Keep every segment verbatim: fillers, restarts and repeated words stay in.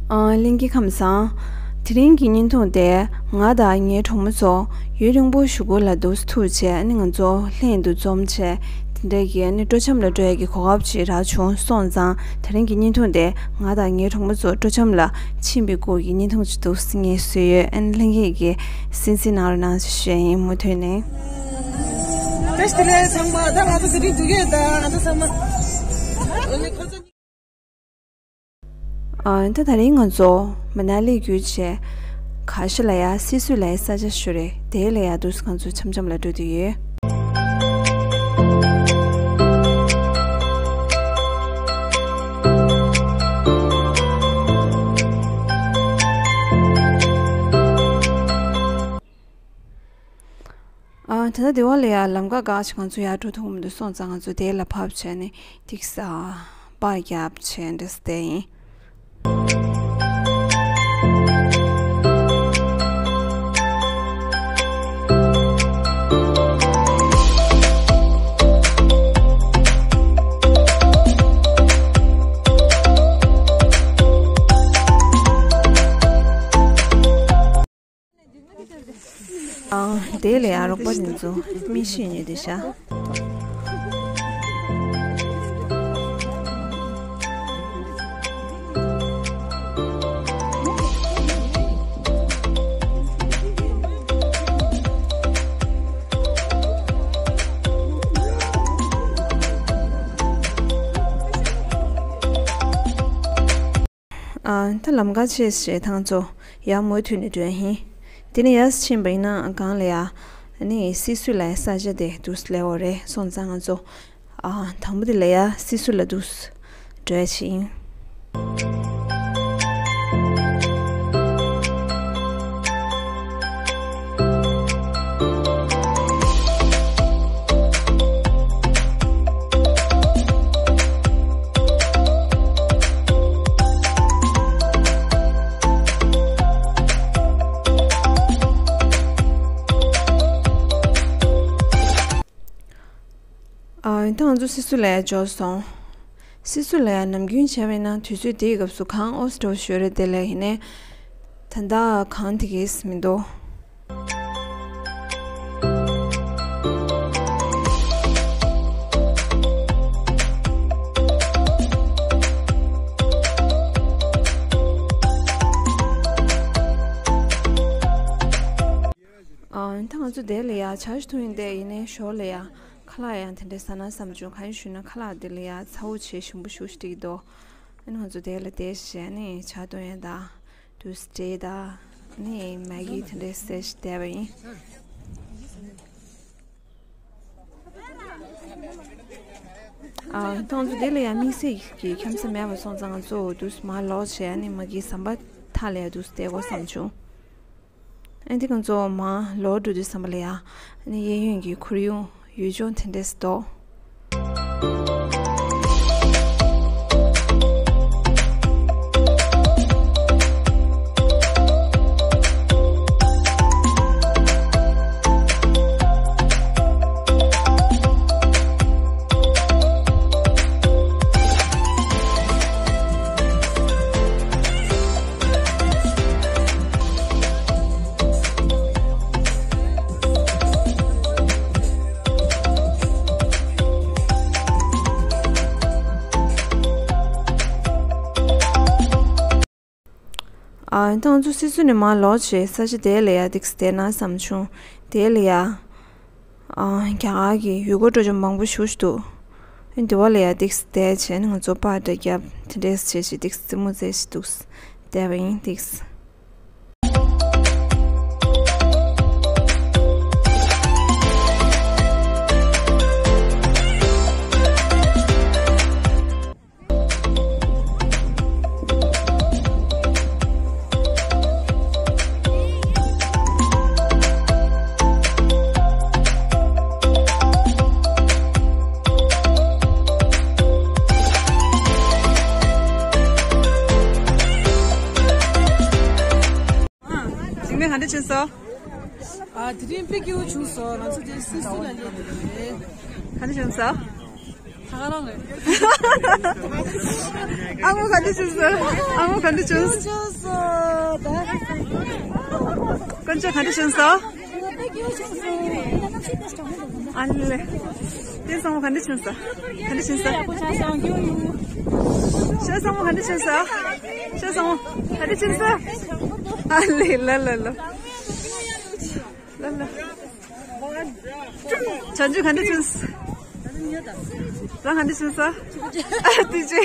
ཨ། ལྷན་རྒྱས་ཁམས་བཟང་། དེ་རིང་གི་བརྙན་ཐུང་དེ་ང་དང་ངའི་གྲོགས་མོ་ཚོ་ཡུན་རིང་པོ་གཞུག་གུ་ལ་འདུག་ཐུག་བྱས་ནི་ང་ཚོ་ལྷན་དུ་འཛོམས་བྱས་དེ་འདྲ་གི་ནི་སྤྲོ་འཆམ་ལ་འགྲོ་ཡ་གི་གོ་སྐབས་ཅིག་རག་བྱུང་སོང་ཙང་དེ་རིང་གི་བརྙན་ཐུང་དེ་ང་དང་ངའི་གྲོགས་མོ་ཚོ་སྤྲོ་འཆམ་ལ་ཕྱིན་པའི་སྐོར་གྱི་བརྙན་ཐུང་ཅིག་འདུག་སེ་ངས་བཟོས་ཡོད། ཨ་ནི་ལྷན་རྒྱས་ཀྱིས་གསན་གཟིགས་གནང་རོགས་གནང་ཞེས་ཞུ་ཡ་ཡིན་མུ་མཐུད་ནས། བཀྲ་ཤིས་བདེ་ལེགས་ཚང་མ། ད་ང་ཚོ་དེ་རིང་འདུག་གས། ད་ང་ཚོ་ཚང་མ་ཨ་ནི་ཁོ་ཚོ། ཨ། ད་དེ་རིང་ང་ཚོ་མ་ན་ལི་བརྒྱུད་བྱས་ག་ཤ་ལ་ཡ་སི་སུ་ལའི་ས་ཆ་ཞིག་རེད། དེ་ལ་ཡ་འདུག་སེ་ང་ཚོ་འཆམ་འཆམ་ལ་འགྲོ་བསྡད་ཡོད། ཨ། ད་ལྟ་དེ་བ་ལ་ཡ་ལམ་ཁ་འགག་ཅིག་ང་ཚོ་ཡར་འགྲོ་ཐུབ་མི་འདུག་སོང་ཙང་ང་ཚོ་དེ་ལ་བབས་བྱས་ནས་ཏིག་ས་པར་རྒྱབ་བྱས་འདྲ་སེ་བསྡད་ཡིན། ཨང་། དེ་ལས་ཨ་རོགས་པ་དེ་ཚོ་མི་ཤེས་ཉེ་དེ་ཤ། ཨ། ད་ལམ་ཁ་ཕྱེས་བྱས་ཐང་ཚོ་ཡར་མུ་མཐུད་ནས་འགྲོ་ཡ་ཡིན། དེ་ནས་ཡར་ཕྱིན་པ་ཡིན་ན་སྒང་ལ་ཡ་ནི་སི་སུ་ལའི་ས་ཆ་དེ་འདུག་སེ་སླེབས་ཡོད་རེད། སོང་ཙང་ང་ཚོ་ཨ་དང་པོ་དེ་ལ་ཡ་སི་སུ་ལ་འདུག་སེ་འགྲོ་ཡ་ཅིག་ཡིན། ཨ། ད་ང་ཚོ་སི་སུ་ལ་ཡ་འབྱོར་སོང་། སི་སུ་ལ་ཡ་ནམ་རྒྱུན་བྱས་པ་ཡིན་ན་དུས་ཚོད་དེའི་སྐབས་སུ་གངས་ཨོ་སི་ཏོ་ཞོ་རེད་དེ་ལས་ཡིན་ནའི། ད་ལྟ་གངས་དེ་གས་མི་འདུག་ཨ། ད་ང་ཚོ་དེ་ལ་ཡ་ཇ་ཞིག་འཐུང་ཡིན་དེ་ཡིན་ནའི་ཞོར་ལ་ཡ་ཁ་ལག་ཡང་དེ་འདྲའི་ཟ་ན་བསམ་བྱུང་། གང་ཡིན་ཞུས་ན་ཁ་ལག་དེ་ལ་ཡ་ཚ་བོ་བྱས་ཞིམ་པོ་ཞེ་པོ་ཅིག་འདུག་ཨ་ནི་ང་ཚོ་དེ་ལ་བསྡད་བྱས་ནས་ཇ་འཐུང་ཡ་དང་དུ་སི་ཏྲེ་དང་ནི་མེ་གི་དེ་འདྲའི་ཟས་ཤིག་བསྡད་པ་ཡིན། ཨ། ད་ང་ཚོ་དེ་ལ་ཡ་དམིགས་བསལ་གྱི་འཁྱམ་ས་མེད་པ་སོང་ཙང་ང་ཚོ་དུ་སི་མར་ལོག་བྱས་ནས་མ་གི་ཟམ་པ་མཐའ་ལ་ཡ་དུ་སི་བསྡད་དགོས་བསམ་བྱུང་། ཨ་འདི་ང་ཚོ་མར་ལོག་འགྲོ་དུས་ཙམ་པ་ལ་ཡ་ནི་གཡས་གཡོན་གྱི་ཁོར་ཡུག་ཡུལ་ལྗོངས་དེ་འདྲས་སུ་འདུག་ཨ། ད་ང་ཚོ་སི་སུ་ནས་མར་ལོག་བྱས་ས་ཆ་དེ་ལ་ཡ་ཏིག་སེ་བསྡད་ན་བསམ་བྱུང་། དེ་ལ་ཡ། ཨ། རྒྱ་གར་གྱི་ཡུལ་སྐོར་སྤྲོ་འཆམ་མང་པོ་ཞེ་པོ་ཅིག་འདུག་ཨ་འདི་བ་ལ་ཡ་ཏིག་སེ་བསྡད་བྱས་ནས་ང་ཚོ་པར་འདྲ་རྒྱབ་དེ་འདྲས་བྱས་བྱས་ཏིག་སེ་རྩེད་མོ་རྩེ་བྱས་འདུག་སེ་བསྡད་པ་ཡིན་ཏིག་སེ། ཨ། འཇིགས་མེད་ག་འདྲ་བྱུང་སོང་། ཨ། དེ་རིང་དཔེ་སྐྱིད་པོ་བྱུང་སོང་། ང་ཚོ་དེ་སི་སུ་ལ་སླེབས་འདུག་རེད། ག་འདྲ་བྱུང་སོང་། ཨ་མོ་ག་འདྲ་བྱུང་སོང་། ཨ་མོ་ག་འདྲ་བྱུང་སོང་། དཀོན་མཆོག་ག་འདྲ་བྱུང་སོང་། ཨ་ལེ། དེ་ཚང་མ་ག་འདྲ་བྱུང་སོང་། ག་འདྲ་བྱུང་སོང་། ཤ་ཚང་མ་ག་འདྲ་བྱུང་སོང་། ཤ་ཚང་མ་ག་འདྲ་བྱུང་སོང་། ཨ་ལེ། ལ་ལ་ལ། ལ་ལ། བྱང་ཆུབ་ག་འདྲ་བྱུང་སོང་། རང་ག་འདྲ་བྱུང་སོང་། ཨ་ཏི་ཅེ།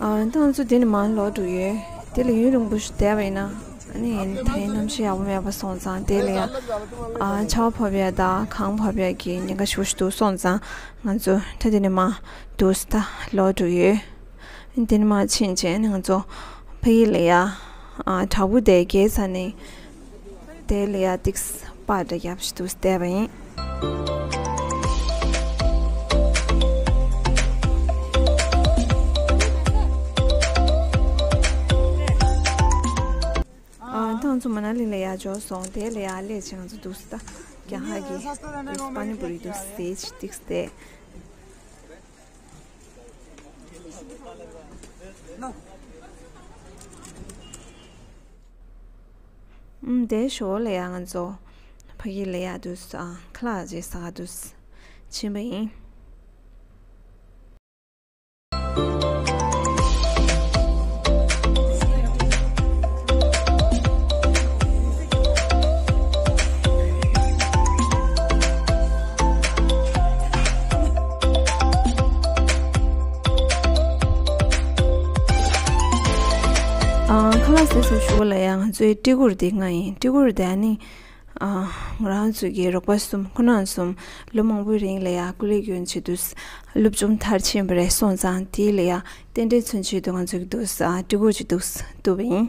ཨ། ད་ང་ཚོ་འདི་ནས་མར་ལོག་འགྲོ་ཡོད། དེ་ལ་ཡུན་རིང་པོ་ཞིག་བསྡད་པ་ཡིན་ན། ཨ་ནི་ད་ཡིན་གནམ་གཤིས་ཡག་པོ་མེད་པ་སོང་ཙང་། དེ་ལ་ཡ། ཨ། ཆར་པ་བབས་ཡ་དང་གངས་བབས་ཡ་གི་ཉེན་ཁ་ཞེ་པོ་ཞིག་འདུག་སོང་ཙང་། ང་ཚོ་ད་འདི་ནས་མར་འདུག་སེ་ད་ལོག་འགྲོ་ཡོད། འདི་ནས་མར་ཕྱིན་བྱས་ནས་ང་ཚོ་ཕ་གི་ལ་ཡ། ཨ། བྲག་ཕུག་དེ་བརྒལ་ཚར་ནས། དེ་ལ་ཡ་ཏིག་པར་འདྲ་རྒྱབ་ཞིག་འདུག་སེ་བསྡད་པ་ཡིན། ཨ། ད་ང་ཚོ་མ་ན་ལི་ལ་ཡ་འབྱོར་སོང་། དེ་ལ་ཡ་སླེབས་བྱས་ང་ཚོ་འདུག་སེ་ད་རྒྱ་གར་གྱི་པ་ནི་པུ་རི་འདུག་སེ་ཟས་ཅིག་ཏིག་སེ་བལྟས། ཨུམ། དེའི་ཞོར་ལ་ཡ་ང་ཚོ་ཕ་གི་ལ་ཡ་འདུག་སེ། ཨ། ཁ་ལག་ཅིག་ཟ་ག་འདུག་སེ་ཕྱིན་པ་ཡིན། ཨ། ཁ་ལག་ཟས་ཟིན་ཞོར་ལ་ཡ་ང་ཚོའི་སྤྲི་གོར་འདི་ང་ཡིན། སྤྲི་གོར་འདི་ཨ་ནི། ཨ། ང་རང་ཚོ་གི་རོགས་པ་གསུམ། ཁོང་རྣམ་གསུམ་ལོ་མང་པོའི་རིང་ལ་ཡ་སྐུ་ལས་བསྐྱོན་བྱས་འདུག་སེ། སློབ་སྦྱོང་མཐར་ཕྱིན་པ་རེད། སོང་ཙང་དེ་ལ་ཡ་རྟེན་འབྲེལ་མཚོན་ཆེད་དུ་ང་ཚོ་གི་འདུག་སེ། ཨ། སྤྲི་གོར་ཅིག་འདུག་སེ་བཏུངས་པ་ཡིན།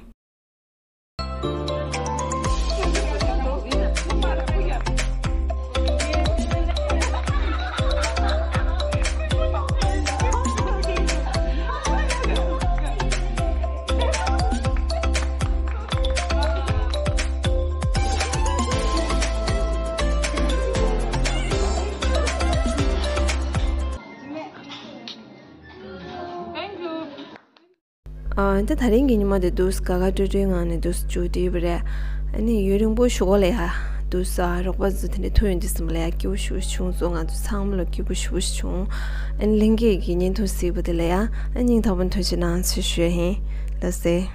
ཨ། ད་དེ་རིང་གི་ཉི་མ་དེ་འདུག་སེ་དགའ་དགའ་སྤྲོ་སྤྲོའི་ངང་ནས་འདུག་སེ་མཇུག་བསྒྲིལ་བ་རེད། ཨ་ནི་ཡུན་རིང་པོ་ཞིག་གོང་ལ་ཡ་འདུག་སེ། ཨ། རོགས་པ་ཚོ་དེ་འདྲ་ཐུག་ཡོང་དུས་ཙམ་པ་ལ་ཡ་སྐྱིད་པོ་ཞེ་པོ་བྱུང་སོང་། ང་ཚོ་ཚང་མ་ལ་སྐྱིད་པོ་ཞེ་པོ་ཞིག་བྱུང་། ཨ་ནི་ལྷན་རྒྱས་ཀྱི་བརྙན་ཐུང་གཟིགས་པ་དེ་ལ་ཡ། ཨ། སྙིང་ཐག་པ་ནས་ཐུགས་རྗེ་གནང་ཞེས་ཞུ་ཡ་ཡིན། ལགས་སེ།